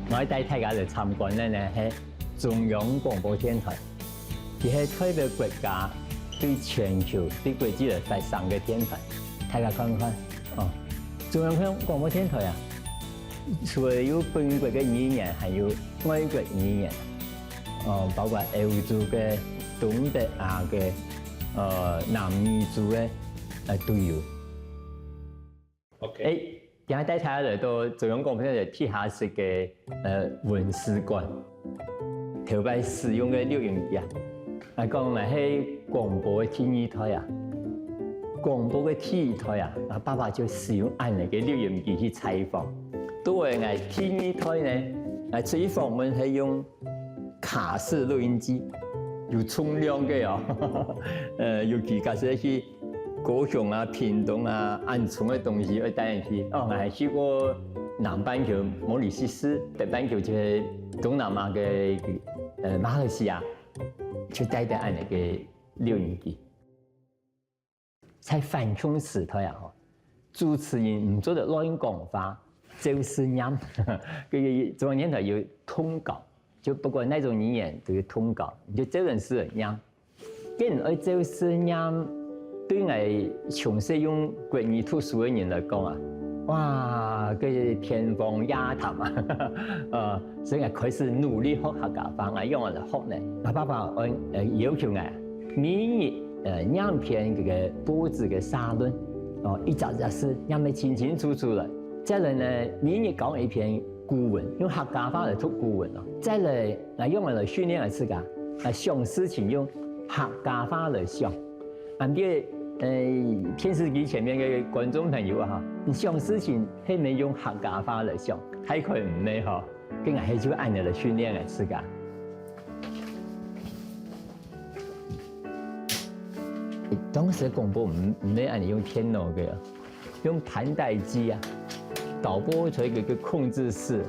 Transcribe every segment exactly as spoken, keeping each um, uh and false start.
𠊎帶大家來參觀个呢，係中央廣播電台。佢係代表國家對全球、對國際來發聲个電台。大家看看，哦，中央廣播電台啊，除了有本國个語言，還有外國語言，哦，包括歐洲个、東北亞个、呃，南美洲个，呃，都有。 OK。欸，今日帶大家來到中央廣播電台地下室个，呃，文史館。頭擺使用个錄音機啊，啊，講來係廣播个第二代啊，廣播个第一代啊，啊，爸爸就使用恁樣个錄音機去採訪。到了𠊎第二代呢，啊，出去訪問係用 卡式錄音機，有重量个哦。呃，尤其假使去高雄啊、屏東啊，恁重个東西愛帶入去。哦，𠊎還去過南半球毛里西斯，北半球就係東南亞个，呃，馬來西亞，就帶帶恁樣个錄音機。 在反共時代啊，吼，主持人毋做得亂講話，照字唸。个中央電台有通稿，就不管哪種語言都有通稿，你就照等字來唸。既然愛照字唸，對𠊎從細用國語讀書个人來講啊，哇，个天方夜譚啊！呃， 所以𠊎開始努力學客家話，𠊎仰般來學呢？𠊎爸爸，呃，要求𠊎每日，呃，唸篇這個報紙个社論，哦，一隻隻字唸得清清楚楚來。再來呢，每日教一篇古文，用客家話來讀古文哦。再來，𠊎仰般來訓練𠊎自家，啊，想事情用客家話來想。恁樣，呃，電視機前面个觀眾朋友啊，你想事情係毋係用客家話來想？大概毋係吼。 个𠊎係就恁樣來訓練𠊎自家。當時廣播毋，毋係恁樣用電腦个，用盤帶機啊，導播在一個，一個控制室。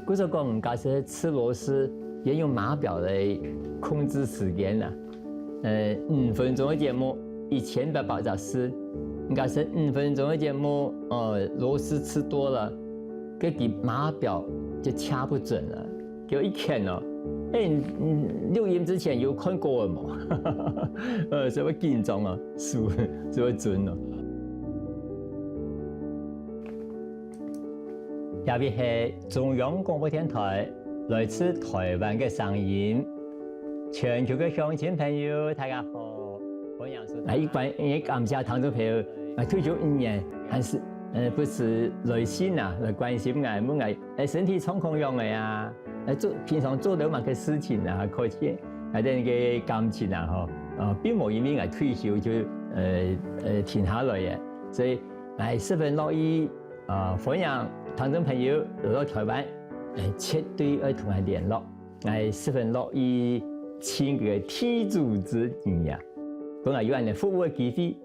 故所講，假使試螺絲，也用碼錶來控制時間啊。 呃，五分鐘个節目，一千八百隻字，假使五分鐘个節目，哦，螺絲試多了，該个碼錶就掐不準了，就一看哦，欸，你，你錄音之前有看過了無？呃，所以會緊張啊，手，所以會顫哦。這位係中央廣播電台，來自台灣个聲音。 全球个鄉親朋友，大家好，歡迎收聽。啊，一般也感謝聽眾朋友，啊，退休一年，還是，呃，不時來信啊，來關心𠊎，問𠊎，欸，身體狀況仰仔啊？欸，做，平常做到麼个事情啊？可見，啊，這個感情啊，吼，啊，並無因為𠊎退休就，呃，呃，停下來个。所以，𠊎十分樂意，啊，歡迎聽眾朋友來到台灣，欸，絕對愛同𠊎聯絡。 𠊎十分樂意盡个地主之誼啊，分𠊎有恁樣服務个機會，